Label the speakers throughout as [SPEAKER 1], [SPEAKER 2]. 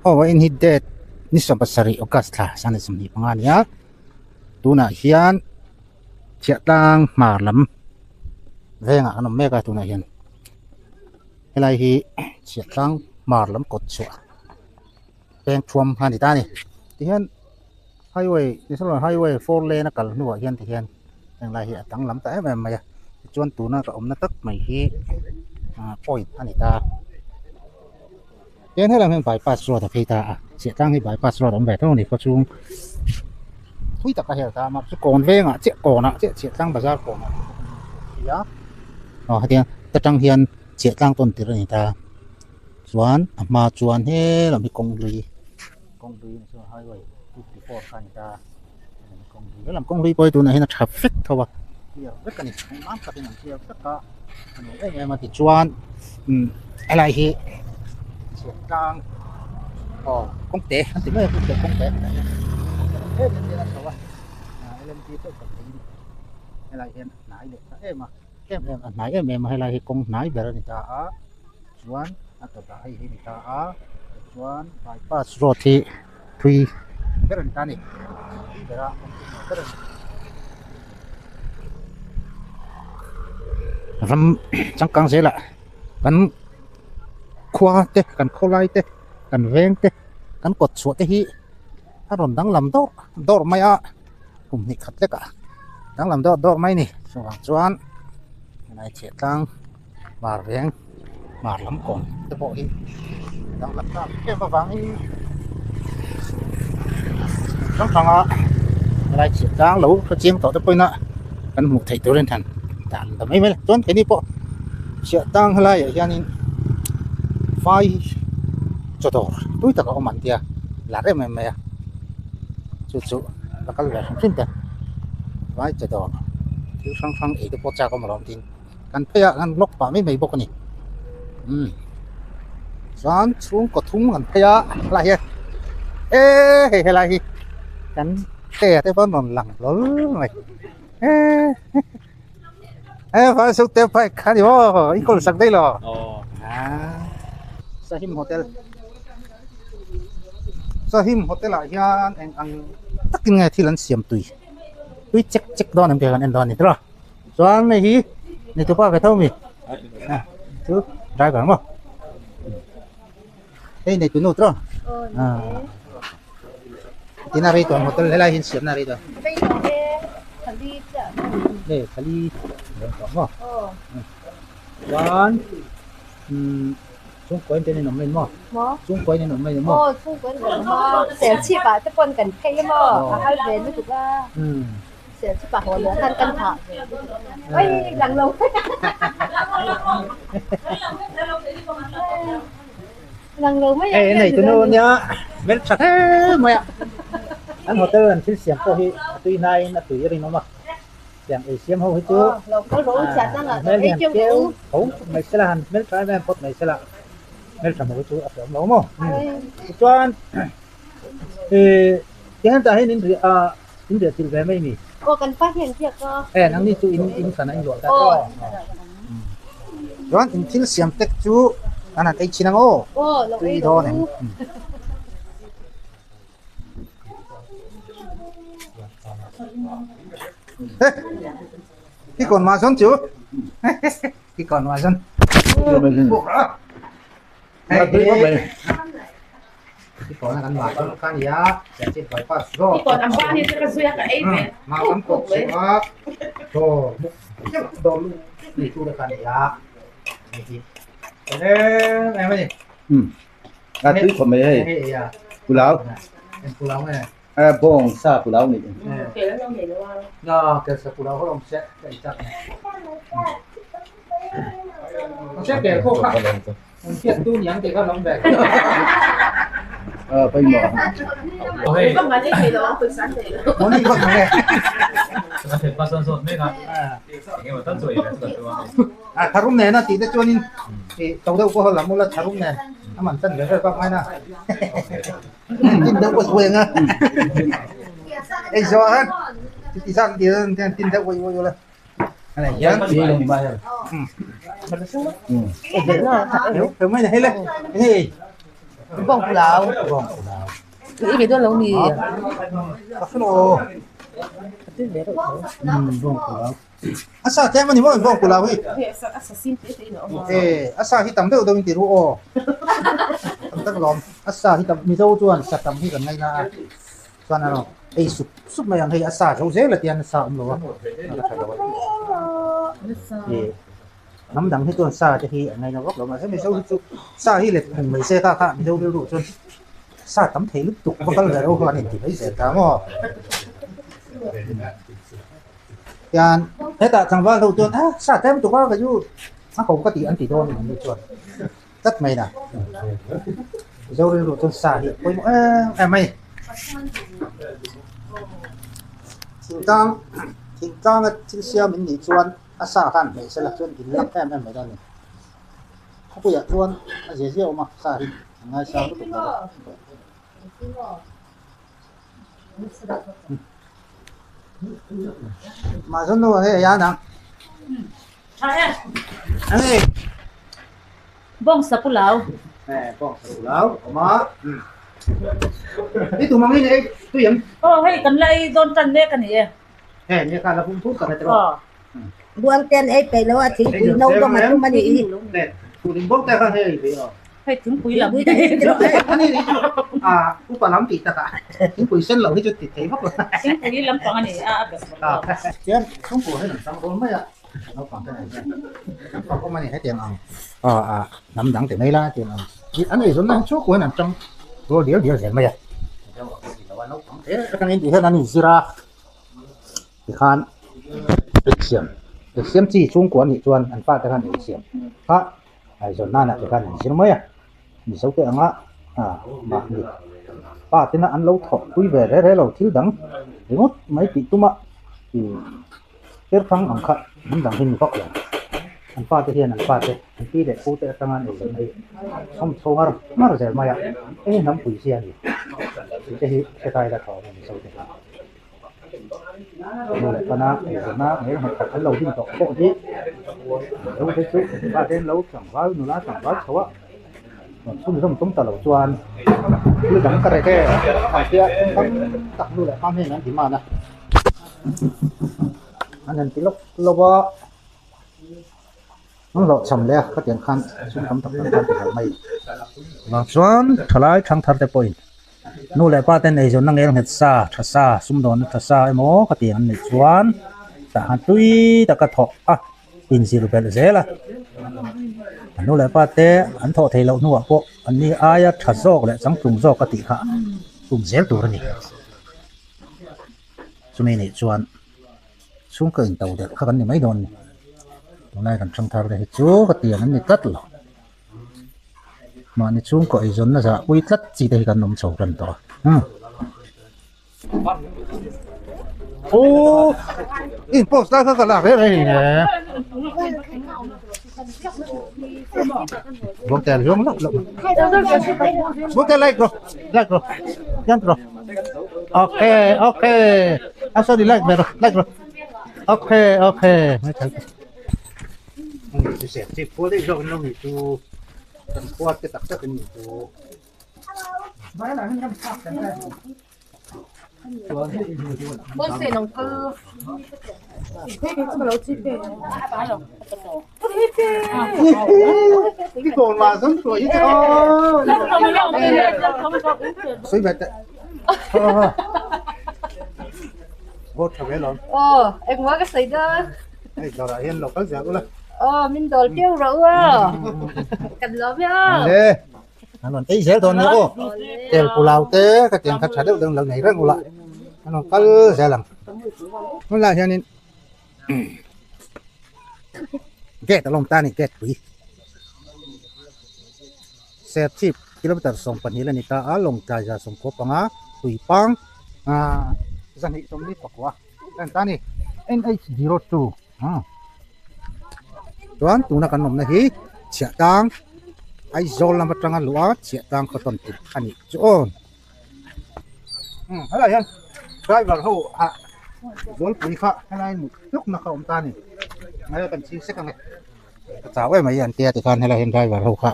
[SPEAKER 1] Aw a in hi date ni 17 August thla 2025 a ni a tunah hian chhiahtlang hmar lam vengah kan awm mek a tunah hian helai hi chhiahtlang hmar lam kawt chhuah peng thuam a ni ta a ni tihian highway national highway four lane a kal hnuah hian tihian heng lai hi a danglam ta em em mai a tichuan tuna ka awmna tak mai hi ah point a ni ta. Tihian helam hian bypass road a phei ta a chhiahtlang hi bypass road a awm ve tho a ni khawchhung thui tak a hel ta a mahse kawn vengah chiah kawnah chiah chhiahtlang bazar kawnah chiah a aw hetiang ta tang hian chhiahtlang tawn tir a ni ta chuan a hma chuan helam hi kawng hlui kawng hlui ni chuan highway 54 kha a ni ta kawng hlui helam kawng hlui pawh hi tunah hian a tha vek tho a clear vek a ni engmah takin an clear vek a a nuam em em a tichuan umm helai hi chhiahtlang aw kawng te an ti mai a kawng te em em hian a chho a LMT pawh kal theiin helai hian a hnai leh ta em a em em a hnai em em a helai hi kawng hnai ber a ni ta a chuan a tawpah hei hi a ni ta a tichuan bypass road hi thui ber a ni ta a ni thui ber a kawng thui ber a ni ram changkang zelah kan khua te kan khawlai te kan veng te kan kawt chhuah te hi a rawn danglam dawrh dawrh mai a kum hnih khat lek ah danglam dawrh dawrh mai a ni chuvang chuan helai chhiahtlang hmar veng hmar lam kawn te pawh hi danglam tak em avangin hrang hrang a helai chhiahtlang lo hre chiang tawh te pawhin a kan hmuh theih turin han dan ta mai mai a chuan keini pawh chhiahtlang helaiah hianin vai chaw dawr tui tak a awm an tia lar em em mai a chu chu la kal ve hrim hrim te vai chaw dawr thil hrang hrang ei te pawh chak awm alawm tin kan phei ah khan vlog pah mai mai bawk a ni umm chuan chhungkaw thum kan phei a helai hian e hei helai hi kan te te pawh an rawn lang hlawl mai e e vai suk te phai kha ni maw i kawl sak daih lo ah sahim hotel sahim hotel ah hian eng ang takin nge thil an siam tui tui chek chek dawn em tih kan en dawn a ni tiraw. Chuan hei hi ni tupa ve tho mi chu driver maw hei nei tunu tawh tina rei tawh hotel helai hi siam na rei tawh hei thali tawh maw chuan umm chhungkaw in ten in awm mai maw chhungkaw in awm mai maw
[SPEAKER 2] chhungkaw in awm a serchhip ah te pawn kan phei a maw a hal ve lutuk a.
[SPEAKER 1] Hei nei tunu ania hmel tha hle mai a an hotel an thil siam pawh hi a tui hnaiin a tui a rinawm a tiang ei siam ho hi chu hmel hi han keu tho mai sela han hmel tha em em phawt mai sela hmel tha hmuh hi chu a hreawm lo maw tichuan ih tihian tah hian in riah a. In riah chilh ve mai ni.
[SPEAKER 2] Aw kan pa hian biak a.
[SPEAKER 1] Eh nang ni chu in in hran a in luah ta tawh. Chuan in thil siam tek chu an han ei thin ang aw.
[SPEAKER 2] Aw lo ei
[SPEAKER 1] dawn em. Ki kon ma zon chu. Ki kon ma zon.
[SPEAKER 3] A tui khawp mai hei pulau a bawng sa pulau a nih
[SPEAKER 1] Tharum nen a tih te chuanin ih to deuh pawh lam ula tharum nen a man chan ve ve bak mai na tin deuh pawh suai anga ei zawh ah khan chuti zat ti hian tin deuh pawh i ula.
[SPEAKER 2] Bawng pulau.
[SPEAKER 1] Bawng pulau.
[SPEAKER 2] I ve dawn lo ni.
[SPEAKER 1] Ka hre lo.
[SPEAKER 2] Ka tui ve reuh tho.
[SPEAKER 1] Bawng pulau. A sa tlem a ni maw bawng pulau hi?
[SPEAKER 2] A sa sim te te in a awm a.
[SPEAKER 1] E, a sa hi tam deuh deuh in ti ru aw. Tam tak lawm. A sa hi tam Mizo chuan sa tam hi kan ngaina a. Chuan a ei sup sup mai ang hei a sa zo zel a tian a sa awm lo a. A tha lo a. E, hnam dang hi chuan sa te hi an ngaina vak lo mahse Mizo hi chu sa hi let phung mai se kha kha Mizo rilru chuan sa tam thei lutuk va kal ve ro kha an inti mai zel ta maw. Tian hetah tlangval ho chuan a sa tlem tuk a ka chu a ko ka tih an ti dawn an ni chuan tlat mai na Mizo rilru chuan sa hi a pawimawh em em mai. Thingtlang thingtlanga thil siam in nih chuan a sa khan hmeh sela chuan in lak em em mai dawn a ni. Khawpuiah chuan a zia zia awm a sa hi an ngaisang lutuk lo va. Mahse nu hei a nang.
[SPEAKER 4] Tha e.
[SPEAKER 1] Ani.
[SPEAKER 4] Bawng sa pulau.
[SPEAKER 1] Eh bawng sa pulau awm a. Ni tu mang in ei tui em?
[SPEAKER 4] Aw hei kan la ei dawn tan mek a ni e.
[SPEAKER 1] He ni kha la pum thut tak e tiraw.
[SPEAKER 2] Buang te an ei peih lo a thingpui no dawm a tum a nih hi.
[SPEAKER 1] Turin bawk te kha hei ei ve aw.
[SPEAKER 4] Hei thingpui lam.
[SPEAKER 1] Ani ni chu a upa lam tih takah thingpui sen lo hi chu ti thei vak lo.
[SPEAKER 4] Thingpui lampang a ni a a bet lo.
[SPEAKER 1] Tian chhungkua hian an chang dawn mai a naupang te nen hian an fak awm a ni hetiang ang a hnam dang ti mai la hetiang ang an eizawnna hi chhungkua hian an chang rual dial dial zel mai a. Naupang te atangin tih hian an inzir a. Tikhan ei siam ei siam chi chhungkua anih chuan an fate khan ei siam kha aizawn nana tikhan an zir mai a mizo te anga ah mahni pa tena an lo thawh pui ve reh reh lo thil dang ringawt mai tih tuma ih tirthang ang kha hnam dang hi ni vak lo an fate hian an fate an pi leh pu te atanga an eizawn hi chhawm chho ngar ngar zel mai a hei hi hnam pui zia a ni tih te hi hretai la thaw a ni mizo te hi. Nu leh pana eizawnna ngei nghet tak an lo din tawh pawh hi lo te chu pa te an lo tlangval nula tlangval chho a rawn chhunzawm tum ta lo chuan thil dang ka rek e ang tia thil tam tak nu leh pa hnenah an demand a an han ti lawk lawk a an hlawhchham leh a khatiang khan sum tam tak tak khan ti hlauh mai vang chuan thalai thangthar te pawhin. Nu leh pa ten eizawnna ngel nghet sa, tha sa, sumdawnna tha sa emaw ka tih an neih chuan tah han tui taka thawh a inzir belh zel a. An nu leh pa te an thawh theih loh hnuah pawh an ni aia tha zawk leh changtlung zawk a tih kha tum zel tur a ni. Chumi nih chuan chhungkaw into delh kha kan ni mai dawn a ni. Tunlai kan thangthar te hi chu ka tiang an ni tlat lo. Mahni chhungkaw eizawnna zah pui tlat chi te hi kan awm chho tan tawh a. Aww in post lai kha ka lak reng reng e. Buangte a hluang loh loh. Buangte like rawh like rawh hian rawh. Okay okay a sorry like ve rawh like rawh. Okay okay. Chi phual daih zawk in lo nih chu kan khua te tak tak in nih chu.
[SPEAKER 2] Aw engmah ka sawi dawn.
[SPEAKER 1] Hei dawrah hian lo kal zel ula.
[SPEAKER 2] Aw min dawl piau rawh u aw. Kan lawm e aw.
[SPEAKER 1] Le an rawn ei zel dawn nia aw. Tel pulau te ka tiang kha tha deuh deuh lo nei reng ula. An rawn kal zel ang. Tunlai hianin gate a lawm ta a ni gate pui. Serchhip kilometer 12 a ni ta a Lawngtlai za 15 Tuipang 224. En ta ni NH02 chuan tuna kan awmna hi Chhiahtlang Aizawl lam atanga luh a Chhiahtlang khaw tawn tur a nih chu aw helai hian driver ho ah Zawlpui kha helai mut hluk na kha a awm ta a ni hei kan chhing sek ang e ka chau em mai an tia tikhan helai hian driver ho kha.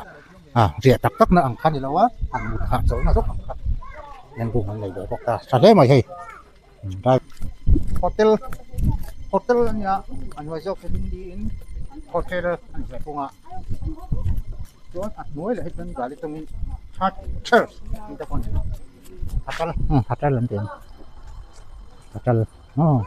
[SPEAKER 1] Ah riah tak tak na ang kha ni lo a an mut hah chawlhna zawk ang kha hian room an nei ve bawk ta tha hle mai hei hotel hotel a nia a hnuai zawk hi hindi in hotel a ni ve thung a chuan a hnuai leh hi chuan gari tawngin church tih te pawh a ni hotel hotel an ti ang hotel aw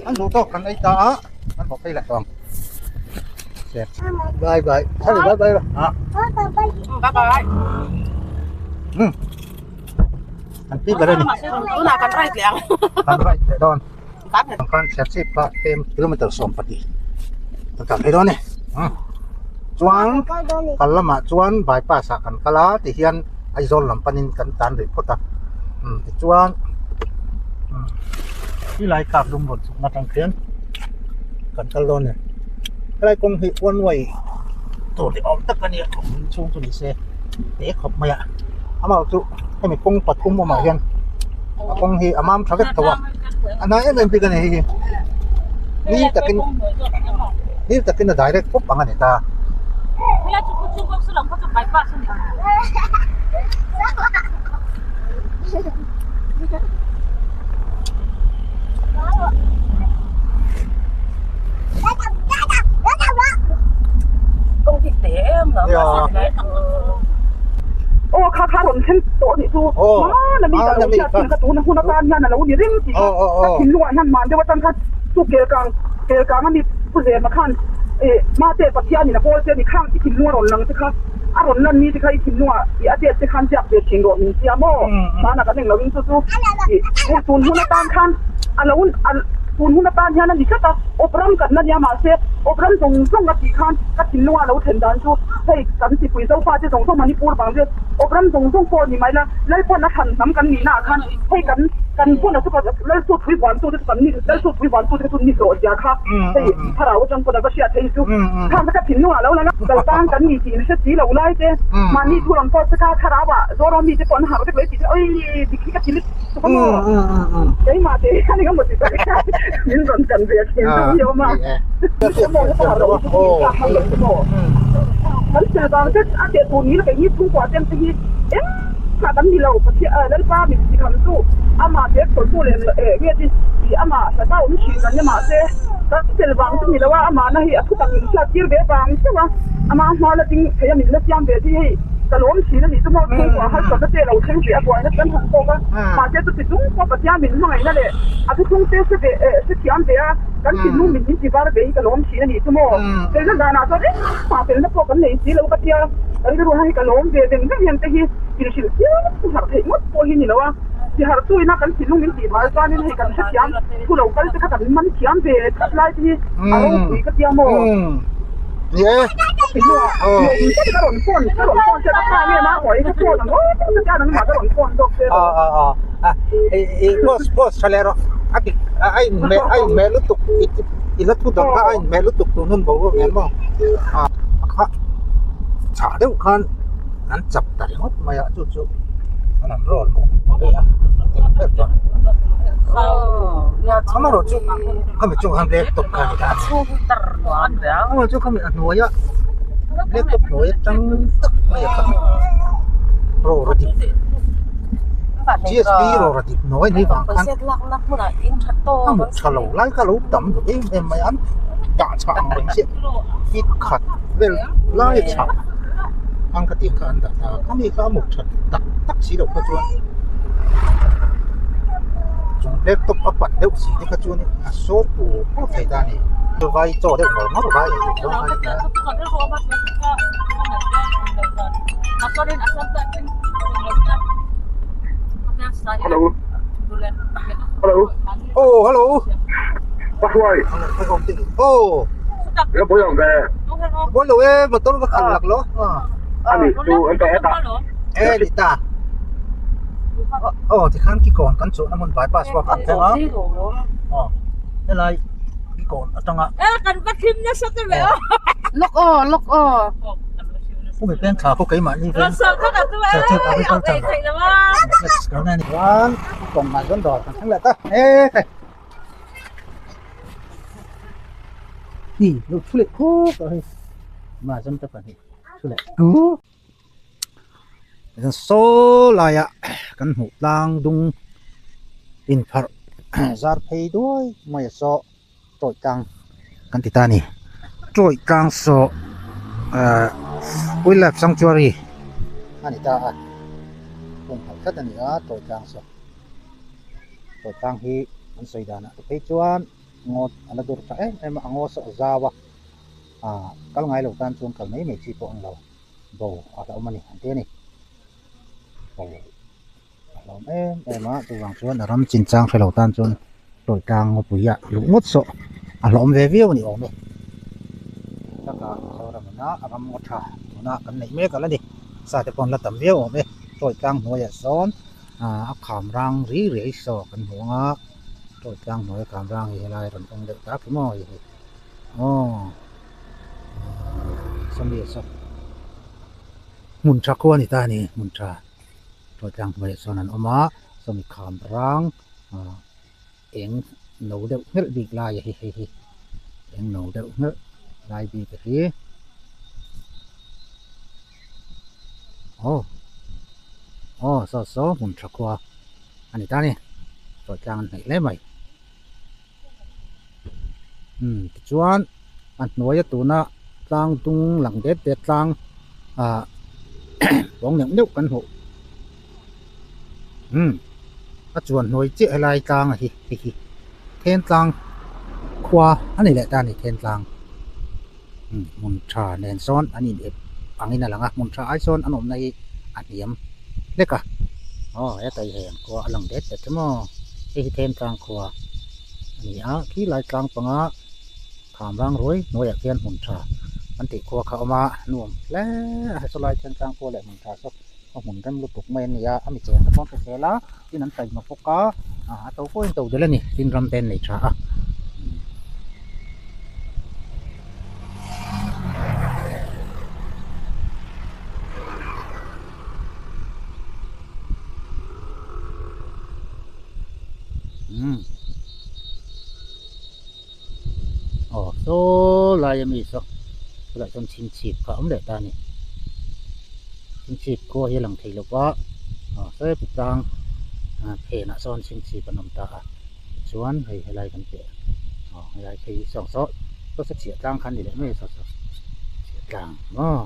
[SPEAKER 1] an duh tawk kan ei ta a kan bawk phei leh tawh ang bye bye sorry bye bye ah
[SPEAKER 4] bye bye
[SPEAKER 1] an pi ber ani
[SPEAKER 4] tunah kan right leh ang
[SPEAKER 1] kan right leh dawn kan serchhip kha tlem kilometer 12 kan kal phei dawn e chuan kal lamah chuan bypass ah kan kal a tihian Aizawl lam panin kan tan rih phawt a tichuan helai kap lung rawn chhuk na atang khian kan kal dawn a ni helai kawng hi one way tur ni awm tak a ni a chhung chu ni se te khawp mai a amah chu hemi kawng pathum awmah hian a kawng hi a mam tha vek tho a a hnai em em bik a ni hei hi ni takin ni takin a direct pawp ang a ni ta.
[SPEAKER 5] Aw kha kha rawn thleng tawh anih chu hmana mi ka lo hriat thin kha tuna hun atan hian a lo ni reng tih kha ka thinlungah hian hman deuh atang khan chu kelkang kelkang a mi pu Zema khan ih mate Pathianin a kawl che a ni khang i thinlung a rawn lang te kha a rawn lan ni te kha i thinlungah ih a chet te khan ziak ve thin rawh min tia maw hmana kan englo in chu chu ih hei tun hun atan khan a lo tun hun atan hian a ni tlat a awp ram kan la nia mahse awp ram zawng zawng a tih khan ka thinlunga a lo thlen dan chu hei kan chipui Zofa te zawng zawng Manipur bang te awp ram zawng zawng pawh ni mai la Lalpawn a thlan hnam kan nihna ah khan hei kan kan hmun a chu Lalsu pui vuan tu te chu kan ni Lalsu pui vuan tu te chu ni zawh zia kha hei thlarau atang pawn a va hriat thei chu khang te ka thinlungah lo lang a kaltang kan ni tih in hre si lo lai te mahni thu rawn pawh che kha thlarau ah Zoram mi te pawh an harh vek lo i tih te oi dik hi ka ti lut tuk a maw keimah te hian eng emaw ti tak hian min rawn kan ve thin chu hi a awm a maw ka harh loh chu min kak hman loh chu maw kan sel vang te a teh tur ni la kei hi chhungkua te ang te hi engmah kan ni lo Pathian Lalpa min ti kham chu amah bek tawlh tu leh nge ti amah hla awm thin kan ni mahse kan sel vang chu ni lo a amah na hi a thutak min hriat tir ve vang chauh a ama hma la ding thei a min la siam ve te hi hei ka lawm thin a nih chu maw chhungkua harsatna te lo thleng tih a buaina chu kan han tawk a mahse chuti chung pawh Pathian min hmangaihna leh a thuthlung te hre ve hre thiam ve a kan thinlung min min ti var ve hi ka lawm thin a nih chu maw felna danah chuan engmah felna pawh kan nei si lo ka tia ka rilru hi ka lawm ve veng veng hian te hi inhrilh chiam harh theih ngawt pawh hi ni lo a ti harh tu ina kan thinlung min tih var chuanin hei kan hrethiam thu lo kal te kha kan man thiam ve tlat lai te hi a ropui ka tia maw.
[SPEAKER 1] Ni e.
[SPEAKER 5] Ka rawn phone ka rawn phone che ka pa nge ma hawi ka phone ang aw ka tia nangmah ka rawn phone zawk che
[SPEAKER 1] rawh. Aw aw aw i post post tha leh rawh a dik a in hmeh a in hmeh lutuk i la thu dawrh kha a in hmeh lutuk tun hun boruak nen maw a kha chhah deuh khan an chap ta ringawt mai a chu chu an han roll ve a ber chuan amaherawhchu khami chungah khan laptop kha a ni ta a amaherawhchu khami a hnuaia laptop hnuai atang tak mai a kha rawra dik G_S_P rawra dik hnuai ni vang khan a mut tha lo lai kha a lo tam duh em em mai a an dah chhah ang reng chiah feet khat vel lai a chhah ang ka tih kha an dah ta a khami kha a mut that tak tak si loh kha chuan chung laptop a pan deuh si te kha chuan a saw pur pur thei ta a ni vai chaw deuh ngawr ngawr vai ei duh dawn kha a ni ta.
[SPEAKER 5] Hello Hello
[SPEAKER 1] Oh hello
[SPEAKER 5] Pashuai
[SPEAKER 1] Oh
[SPEAKER 5] Ka bui ang ve
[SPEAKER 1] Bui lo e motor ka khalh lak lo
[SPEAKER 5] Ani chu an ta eta
[SPEAKER 1] E ni ta Oh tikhan ki kawn kan chuhna hmun bypass pawh kan thleng a Oh helai ki kawn atanga
[SPEAKER 4] E kan va thim nasa te ve aw
[SPEAKER 2] Lawk aw lawk aw
[SPEAKER 1] Pu mi peng thla khaw keimahni veng Churchill Agriculture Chuan kawng ah chuan dawr kan thleng leh ta e khai. Hi lo thu leh khawp a hei mazam te pahnih thu leh kuk saw laia kan hmuh tlang dung inpharh zar phei duai mai a saw tawih tlang kan ti ta a ni tawih tlang saw ahh wildlife sanctuary a ni ta a hmun pharh tlat a ni a tawih tlang saw tawih tlang hi an sawi danah te phei chuan. Ngaw a la dur tha em em a, a ngaw saw a zau a, ah kal ngai lo tan chuan kal mai mai chi pawh a ni lo, bo a hlauhawm a ni an ti a ni, bo a hlauhawm em em a, chuvang chuan a ram chinchang hre lo tan chuan tawih tlang ngawpui ah luh ngawt saw a hlauhawm ve viau a ni awm e, taka Mizoram ina a ram ngaw tha tuna kan neih mek a la ni, sa te pawh an la tam viau awm e, tawih tlang hnuaiah sawn ah a kham rang ri riai saw kan hmu ang a. Tawih tlang hnuai a kham rang hi helai rawn awm deuh tak hi maw hei hi aw sawmi saw hmun tha khua a ni ta a ni hmun tha tawih tlang hnuaiah sawn an awm a sawmi kham rang ah eng no deuh nghelh bik lai a hi hei hi eng no deuh nghelh lai bik a hi aw aw saw saw hmun tha khua. A ni ta a ni tawih tlang an hnaih hle mai umm tichuan a hnuaia tuna tlang dung lang det det tlang ah pawng neuh neuh kan hmuh umm a chuan hnuai chiah helai tlang a hi hei hi then tlang khua a ni leh ta a ni then tlang umm hmun tha nen sawn an in ep angin a lang a hmun tha ai sawn an awmna hi a hniam hlek a aw hetah hian khua a lang det det em aw hei hi then tlang khua a ni a khi lai tlang panga kham rang ruai hnuaiah khian hmun tha an tih khua kha a awm a nuam hle a saw lai then tlang khua leh hmun tha saw a hmun rem lutuk mai a ni a a mi cheng te pawh an hre zel a tin an taima bawk a a to pawhin to del a ni tin ram te an nei tha a. Umm aw saw lai ami saw tunah chuan chhingchhip kha a awm leh ta a ni chhingchhip khua hi a lang thei lo va aw saw hepi tlang phenah sawn chhingchhip an awm ta a tichuan hei helai kan teh aw helai phei hi saw saw saw saw chhiah tlang kha a ni leh mai a saw saw chhiah tlang maw.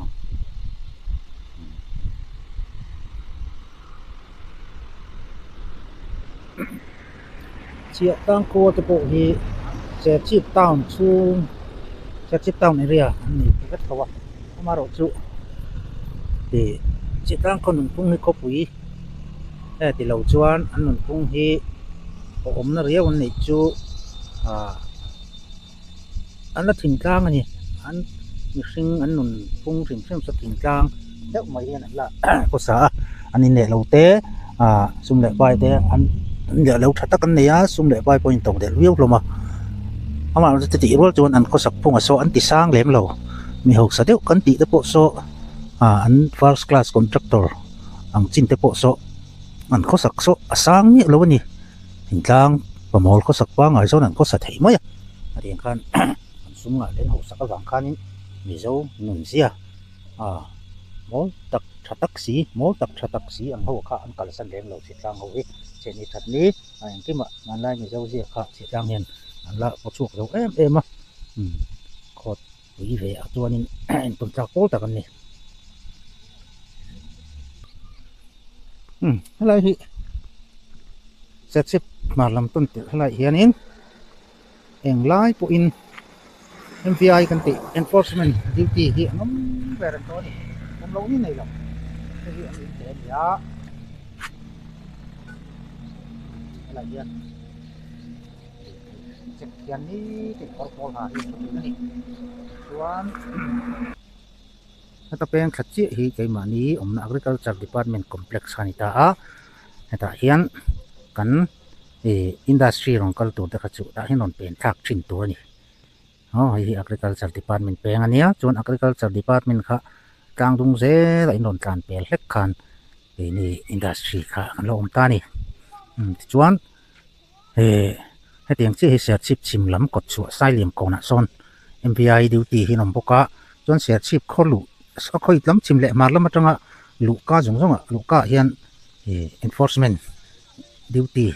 [SPEAKER 1] Chhiah tlang khua te pawh hi Serchhip town chhung Serchhip town area an ni vek tho a amaherawhchu ih chhiah tlang khaw nunphung hi khawpui e ti lo chuan an nunphung hi awmna riau an neih chu ah an la thingtlang a ni an mihring an nun phung hrim hrim saw thingtlang deuh mai hian an la khawsa a an inleh lo te ah sum leh pai te an inleh lo tha tak an nei a sum leh pai pawh a intawk delh viau hlawm a amah chu tih rual chuan an khawsak phungah saw an ti sang lem lo mi hausa deuh kan tih te pawh saw ah an first class contractor ang chin te pawh saw an khawsak saw a sang miah lo a ni. Thingtlang pamawl khawsak pangngai zawn an khawsa thei mai a, a tiang khan an sum ngah leh an hausak avang khanin Mizo nunzia ah mawl tak tha tak si, mawl tak tha tak si ang ho kha an kalsan lem lo chhitlang ho hi chhehni that ni a engkimah hmanlai Mizo zia kha chhitlang hian an la paw chhuak zo em em a, umm khawt pui ve ah chuanin intawn tlak pawl tak an ni. Umm helai hi Serchhip hmar lam tawn telh helaiah hianin englai pawhin M_V_I kan tih enforcement duty hi an awm ber an tawh a ni awm loh ni nei lo hei hi an inte a ni a helaiah hian check hian ni tih kawr pawl ha hi an thu thin a ni chuan. Heta peng thla chiah hi keimahni awmna agriculture department complex kha a ni ta a hetah hian kan ih industry rawn kal tur te kha chu tah hian rawn pen thlak thin tur a ni aw hei hi agriculture department peng a nia chuan agriculture department kha tlang dung zel a in rawn tlan pel hlek khan keini industry kha an lo awm ta a ni tichuan. Hetiang chiah hi Serchhip chhim lam kawt chhuah Sailiam kawnah sawn M V I duty hi an awm bawk a chuan serchhip khaw luh a khawi lam chhim leh hmar lam atanga luhka zawng zawng ah luhka ah hian ih enforcement duty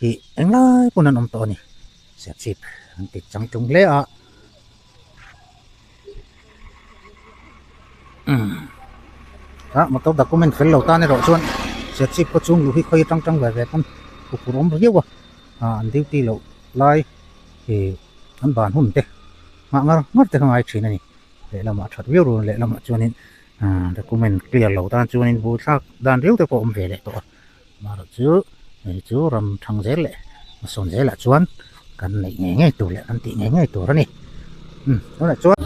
[SPEAKER 1] hi englai pawn an awm tawh a ni serchhip an ti chang tlung hle a ah motor document fel lo tan erawh chuan serchhip khaw chhung luh hi khawi atang tang ve ve pawn huphurh awm riau a ah an duty loh lai ih an ban hun te nghah ngar ngar te kha ngai thin a ni lehlamah that viau rual lehlamah chuanin ah document clear lo tan chuanin bu thlak dan riau te pawh a awm ve leh tawh a amaherawh chu hei chu ram thang zel leh hmasawn zelah chuan kan neih ngei ngei tur leh kan tih ngei ngei tur a ni umm tunah chuan.